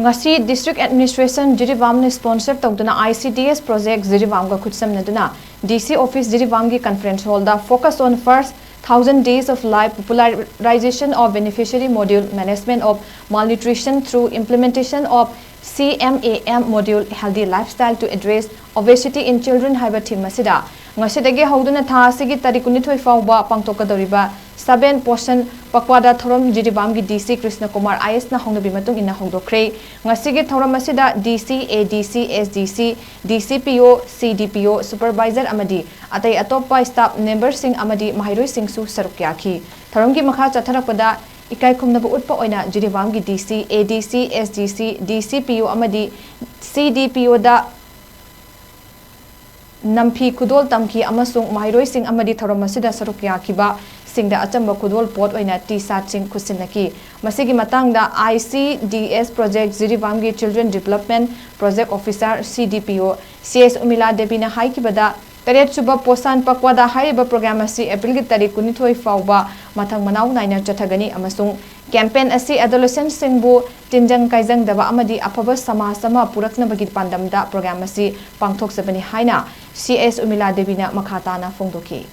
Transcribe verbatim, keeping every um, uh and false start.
ꯉꯁꯤ District Administration ꯖꯤꯔꯤꯕꯥꯝꯅ sponsor ꯇꯧꯗꯨꯅ I C D S project ꯖꯤꯔꯤꯕꯥꯝꯒ ꯈꯨꯠꯁꯝꯅꯗꯨꯅ D C office ꯖꯤꯔꯤꯕꯥꯝꯒꯤ conference hall the Focus on First Thousand Days of Life, Popularization of Beneficiary Module, Management of Malnutrition through Implementation of C M A M Module, Healthy Lifestyle to Address Obesity in Children ꯍꯥꯏꯕ theme ꯑꯁꯤꯗ ꯉꯁꯤꯗꯒꯤ ꯍꯧꯗꯨꯅ ꯊꯥ ꯑꯁꯤꯒꯤ ꯇꯥꯔꯤꯛ ꯀꯨꯟꯅꯤꯊꯣꯏ ꯐꯥꯎꯕ ꯄꯥꯡꯊꯣꯛꯀꯗꯧꯔꯤꯕ Seven Poshan Pakhwada ꯊꯧꯔꯝ ꯖꯤꯔꯤꯕꯥꯝꯒꯤ D C Krishna Kumar I A S ꯅ ꯍꯧꯅꯕꯤ ꯃꯇꯨꯡ ꯏꯟꯅ ꯍꯧꯗꯣꯛꯈ꯭ꯔꯦ꯫ ꯉꯁꯤꯒꯤ ꯊꯧꯔꯝ ꯑꯁꯤꯗ D C, A D C, S D C, D C P O, C D P O, supervisor ꯑꯃꯗꯤ ꯑꯇꯩ ꯑꯇꯣꯞꯄ staff member ꯁꯤꯡ ꯑꯃꯗꯤ ꯃꯍꯩꯔꯣꯏꯁꯤꯡꯁꯨ ꯁꯔꯨꯛ ꯌꯥꯈꯤ꯫ ꯊꯧꯔꯝꯒꯤ ꯃꯈꯥ ꯆꯠꯊꯔꯛꯄꯗ ꯏꯀꯥꯏ ꯈꯨꯝꯅꯕ ꯎꯠꯄ ꯑꯣꯏꯅ ꯖꯤꯔꯤꯕꯥꯝꯒꯤ D C, A D C, S D C, D C P O ꯑꯃꯗꯤ C D P O ꯗ ꯅꯝꯐꯤ ꯈꯨꯗꯣꯜ ꯇꯝꯈꯤ ꯑꯃꯁꯨꯡ ꯃꯍꯩꯔꯣꯏꯁꯤꯡ ꯑꯃꯗꯤ ꯊꯧꯔꯝ ꯑꯁꯤꯗ ꯁꯔꯨꯛ ꯌꯥꯈꯤꯕꯁꯤꯡꯗ ꯑꯆꯝꯕ ꯈꯨꯗꯣꯜ ꯄꯣꯠ ꯑꯣꯏꯅ T-shirt ꯁꯤꯡ ꯈꯨꯠꯁꯤꯟꯅꯈꯤ꯫ ꯃꯁꯤꯒꯤ ꯃꯇꯥꯡꯗ I C D S project ꯖꯤꯔꯤꯕꯥꯝꯒꯤ Children Development Project Officer, C D P O, C S ꯎꯃꯤꯂꯥ ꯗꯦꯕꯤꯅ ꯍꯥꯏꯈꯤꯕꯗ, ꯇꯔꯦꯠ ꯁꯨꯕ ꯄꯣꯁꯥꯟ ꯄꯛꯋꯥꯗꯥ ꯍꯥꯏꯔꯤꯕ program ꯑꯁꯤ April ꯒꯤ ꯇꯥꯔꯤꯛ ꯀꯨꯟꯅꯤꯊꯣꯏ ꯐꯥꯎꯕ ꯃꯊꯪ ꯃꯅꯥꯎ ꯅꯥꯏꯅ ꯆꯠꯊꯒꯅꯤ ꯑꯃꯁꯨꯡ campaign ꯑꯁꯤ adolescent ꯁꯤꯡꯕꯨ ꯇꯤꯟꯖꯪ ꯀꯥꯏꯖꯪꯗꯕ ꯑꯃꯗꯤ ꯑꯐꯕ ꯁꯃꯥꯖ ꯑꯃ ꯄꯨꯔꯛꯅꯕꯒꯤ ꯄꯥꯟꯗꯝꯗ program ꯑꯁꯤ ꯄꯥꯡꯊꯣꯛꯆꯕꯅꯤ ꯍꯥꯏꯅ C S ꯎꯃꯤꯂꯥ ꯗꯦꯕꯤꯅ ꯃꯈꯥ ꯇꯥꯅ ꯐꯣꯡꯗꯣꯛꯈꯤ꯫